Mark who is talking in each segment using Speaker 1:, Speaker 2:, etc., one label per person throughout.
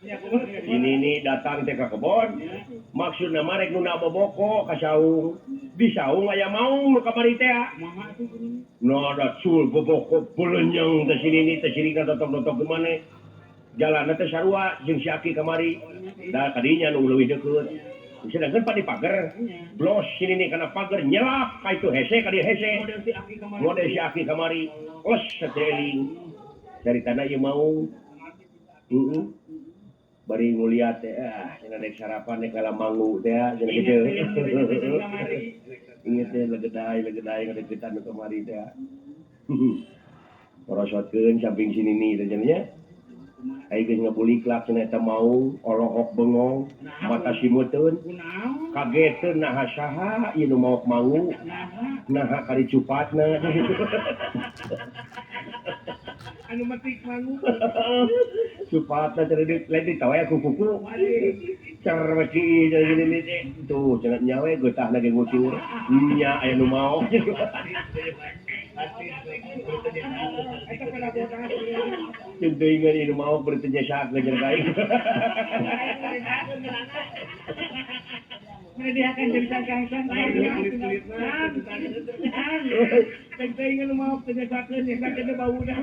Speaker 1: Ini nih datang teh ka kebon. Maksudna mah rek nunda boboko ka saung. Di saung aya maung nu kamari teh. No da cul boboko belenyeng teh si Nini teh sirikna totok-totok di maneh. Jalanna teh sarua jeung si Aki kamari. Da kadinya nu leuwih deukeut. Sedangkan pan di pager. Blos si Nini kana pager nyelap ka itu hese ka dieu hese. Model si Aki kamari. Les sateling. Caritana ieu maung. Heeh. Bari nguliat teh ah cenah rek sarapan rek ngala mangu teh cenah kitu. Inget teh legeday legeday ngadeukeutan nu kamari teh. Porosotkeun samping si Nini teh cenah nya. Ai geus ngabuliklak cenah eta maung olohok bengong mata simuteun. Kageteun naha saha ieu nu maok mangu. Naha kari cupatna.
Speaker 2: Anu metik mangu.
Speaker 1: Cupatna cenah lain ditawe ku kuku. Cer we ki cenah gini teh. Tuh cenah nya we geutahna ge ngucur. Nya aya nu maok. Jeung teuingeun ieu nu maok beureum teu nyesakeun cenah ka aing.
Speaker 2: Menyediakan jadi sangkangsan. Teuingeun nu maok teu nyesakeun, nyesakeun bauna.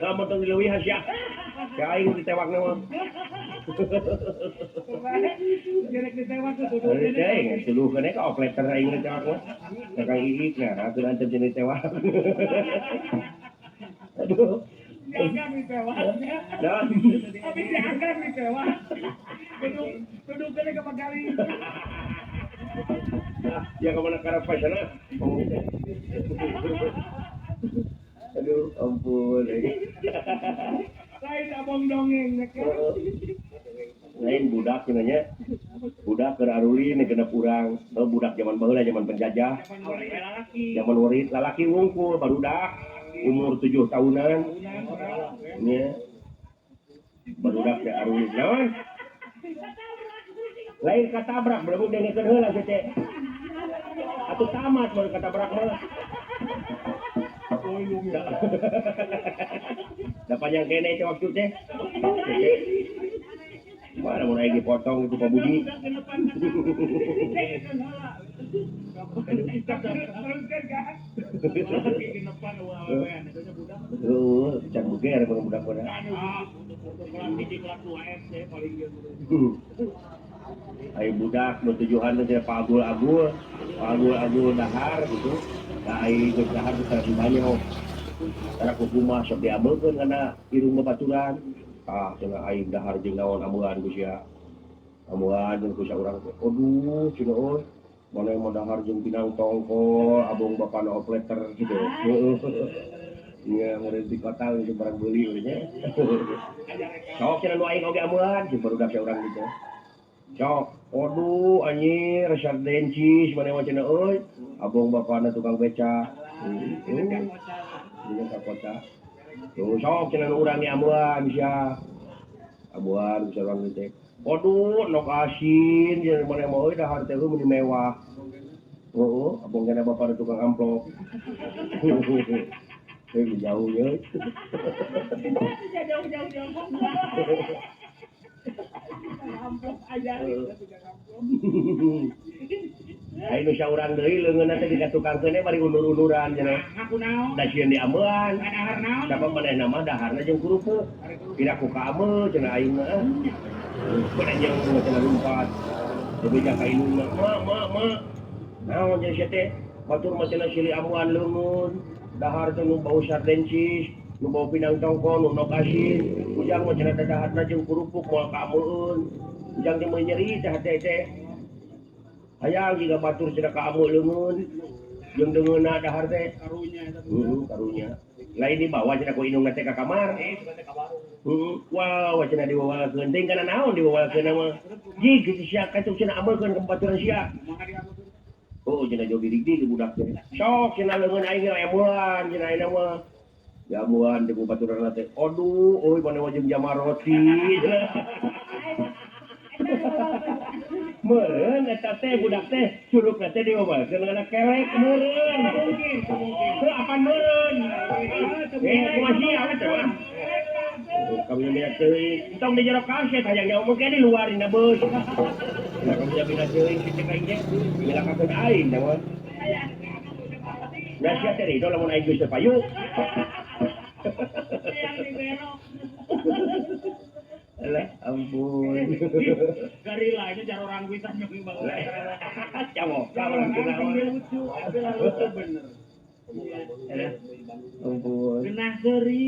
Speaker 1: Kamu tong dileuwihan sia. Ka aing ditewakna mah.
Speaker 2: Jerek ditewak tuduh.
Speaker 1: Teuing tuduhkeun ka opleter aing ditewak mah. Ka Kang Iik nah atuh antep jeung ditewak. Aduh.
Speaker 2: Diagang ditewak.
Speaker 1: Naon?
Speaker 2: Tapi diagang ditewak. Tuduhkeun ka Magali.
Speaker 1: Ya ka mana karep sana. Aduh, ampun.
Speaker 2: Lain abong dongeng.
Speaker 1: Lain budak cenah nya. Budak keur arulin genep urang. Oh, budak zaman baheula zaman penjajah. Zaman warit lalaki wungkul barudak umur 7 tahunan. Nya. Barudak teh arulin naon? Lain katabrak belum dengekeun heula sia teh. Atuh tamat baru katabrak mah. Da panjang kene teh waktu teh. Mana mun aing dipotong itu Pak Budi. Heeh, can beger mun budak mah. Ai budak nu tujuhan teh pagul-agul, pagul-agul dahar gitu. Da ai geus dahar teh tara banyak. Tara kukumaha sok diamekeun kana irung babaturan. Ah cenah aing dahar jeung naon amean ku sia. Amean jeung ku saurang teh. Aduh cenah euy. Maneh mah dahar jeung pinang tongkol, abong bapana opleter gitu. Heeh. Nya meureun di kota geus barang beuli we nya. Sok cenah nu aing oge amean jeung barudak saurang gitu. Sok, aduh anjir resep dencis maneh mah cenah euy. Abong bapana tukang beca. Heeh. Nya ka kota. Tuh sok cenah nu urang ge amean sia. Amean saurang teh. Aduh nok asin cenah maneh mah euy dahar teh meuni mewah. Heeh, abong kana bapana tukang amplop. Heuh jauh ye.
Speaker 2: Jauh-jauh. Amplop aja.
Speaker 1: Ai nu saurang deui leungeunna teh dikatukangkeun bari undur-unduran cenah.
Speaker 2: Ngaku naon?
Speaker 1: Da sieun diameuan.
Speaker 2: Dahar naon?
Speaker 1: Sapa manehna mah daharna jeung kerupuk. Kira ku kaameu cenah aing mah. Beunang cenah lumpat. Bebeja ka indungna, "Ma, ma, ma." Naon cenah sia teh? Batur mah cenah silih amuan leungeun. Dahar teh nu bau sardencis, nu bau pinang tongkol, nu nok asin. Ujang mah cenah daharna jeung kerupuk moal kaameueun. Ujang teh meuni nyeri teh hate teh. Hayang jiga batur cenah kaameu leungeun. Jeung deungeunna dahar teh.
Speaker 2: Karunya eta.
Speaker 1: Heeh, karunya. Lain dibawa cenah ku indungna teh ka kamar. Heeh, wow cenah diwawalkeun teh kana naon diwawalkeun mah. Jig geus sia kacung cenah ameukeun ka baturan sia. Oh cenah jauh didik-dik budak teh. Sok cenah leungeun aing ge amuan cenah ayeuna mah. Jamuan teh ku baturan teh. Aduh, euy maneh mah jeung jama roti. Meureun eta teh budak teh curugna teh diwawalkeun kana kelek meureun. Heuh apan meureun. Kumaha sia we teh mah. Kami Tong bina teuing. Tong di jero kaset hayang nyawa mungkin di luar dina beus. Lah kamu bina teuing kitu ka aing teh. Nyelakakeun aing da mah. Da sia teh rido lamun aing geus teu payu. Alah, ampun.
Speaker 2: Garila itu cara orang bisa nyuking bangun.
Speaker 1: Camo, kamu langsung
Speaker 2: lucu, lucu bener.
Speaker 1: Alah, ampun.
Speaker 2: Genah seri.